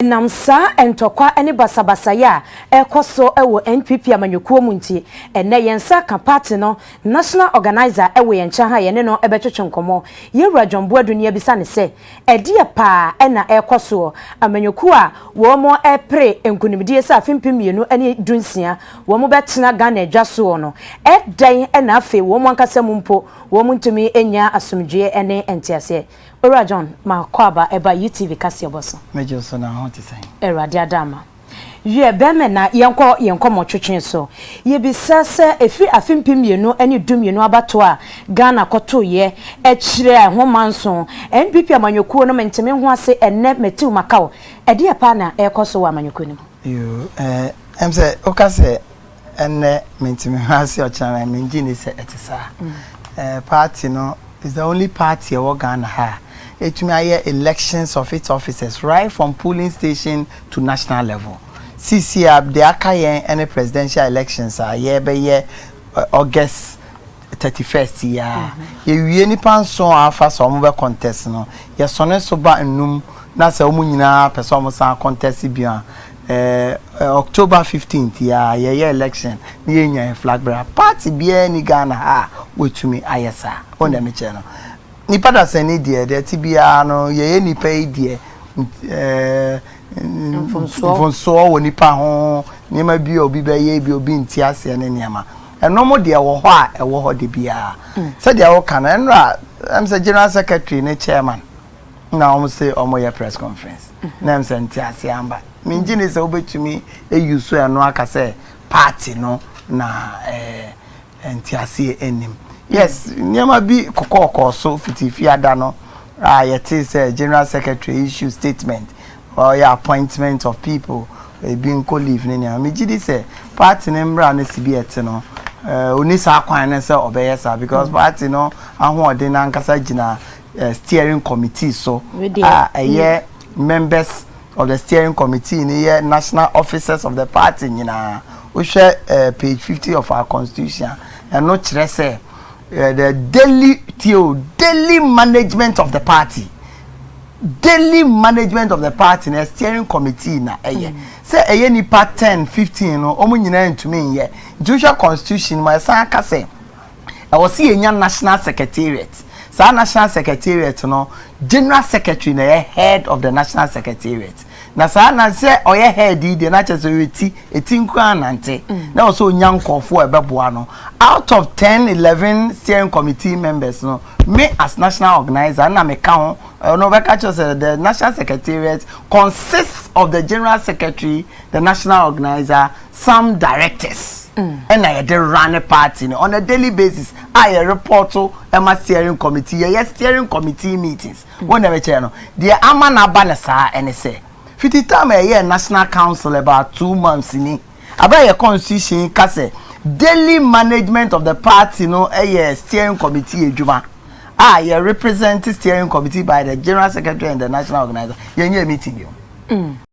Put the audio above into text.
Nam saa ntɔkwa ne basabasayɛ a ɛrekɔ so wɔ NPP amanyɔkuo mu nti, ɛnnɛ yɛn nsa ka party no national organizer wɔ yɛn nkyɛn ha yɛne no bɛtwetwe nkɔmmɔ. Yɛwura John Boadu ni abisa ne sɛ, ɛdeɛ paa ɛna ɛrekɔ soɔ amanyɔkuo a wɔn repere nkunimdie sɛ afe 2016 wɔn bɛtena Ghana adwa soɔ no, ɛdɛn ɛna afei wɔn ankasa mu mpo wɔn ntumi nya asomdwoeɛ ne nteaseɛ. Owura John, ma kɔ aba ɛba UTV kaseɛbɔ so. Megye so, na ho te sɛn? Awurade adama. Wiɛ, bɛrima, na yɛnkɔ yɛn nkɔmmɔ twetwe so. Yɛbisa sɛ ɛfiri afe 2012 abatoɔ a Ghana kɔtoeɛ akyerɛ a ɛho manso NPP amanyɔkuo no menteme ho ase, ɛnnɛ mɛtiw makaw, ɛdeɛ paa na ɛrekɔ so wɔ amanyɔkuo no mu? Yoo, sɛ woka sɛ ɛnnɛ menteme ho ase, ɔkyena na mengye ni sɛ ɛte saa. Party no is the only party ɛwɔ Ghana ha ɛtumi ayɛ elections of its officers right from polling station to national level. Sisi a deɛ aka yɛn ɛne presidential elections a yɛbɛyɛ August 31st yi a yɛwie nipa 7 a afa sɛ wɔn bɛ contest no, yɛsɔne so ba nnum, na sɛ wɔn nyinaa pɛ sɛ wɔn san contest bi a, October 15th yi a yɛyɛ election na yɛnya yɛn flag bearer. Party biara ni Ghana ha a wɔtumi ayɛ saa. Wɔn dɛm kyerɛ no, nipa dasani deɛ ti biara no, yɛyɛ nipa yi deɛ, mfonsoɔ wɔ nipa ho, nneɛma bi a obi bɛyɛ bi, obi nti aseɛ ne nneɛma ɛnom deɛ wɔ hɔ a ɛwɔ hɔ de biara. Sɛdeɛ wɔka no, ɛnora sɛ general secretary ne chairman na wɔn sɛ wɔn yɛ press conference na sɛ nti aseɛ amba. Mingye ne sɛ wobɛtumi eyi so ɛno aka sɛ party no na nti aseɛ anim. Yes, nneɛma bi kɔkɔɔkɔɔ so fitifi ada no a yɛte sɛ general secretary issue statement, ɔyɛ appointment of people, ebi nkɔ leave ne nneɛma. Megye di sɛ party ne mmra no si bi ɛte no, oni saa kwan no sɛ ɔbɛyɛ saa, because party no ahoɔden n'ankasa gyina steering committee so a ɛyɛ members of the steering committee ni yɛ national officers of the party nyinaa. Wohwɛ page 50 of our constitution, ɛno kyerɛ sɛ the daily tio daily management of the party, daily management of the party na steering committee na ɛyɛ. Sɛ ɛyɛ nipa 10, 15 no, wɔn nyinaa ntumi nyɛ. Nti wohwɛ constitution mu, ɛsan aka sɛ ɛwɔ si yɛnya national secretariat. Saa national secretariat no, general secretary na ɛyɛ head of the national secretariat. Na saa na sɛ ɔyɛ head yi deɛ, n'akyɛ sɛ ɔyɛ ti eti nkura nante na ɔsɛ onya nkɔɔfoɔ a ɛbɛboa no. Out of 10, 11 steering committee members no, me as national organizer na meka ho. Ɔno ɔbɛka kyerɛ sɛ the national secretariat consists of the general secretary, the national organizer, some directors, ɛna yɛde run party no on a daily basis a yɛ report ɛma steering committee. Yɛyɛ steering committee meetings. Wɔn na ɛbɛkyerɛ no deɛ ama n'aba ne saa. Ɛne sɛ fiti time a ɛyɛ national council about 2 months ni abɛyɛ constitution ka sɛ daily management of the party no ɛyɛ steering committee adwuma a yɛ represent steering committee by the general secretary and the national organizer. Yɛn nyɛ meeting bi o.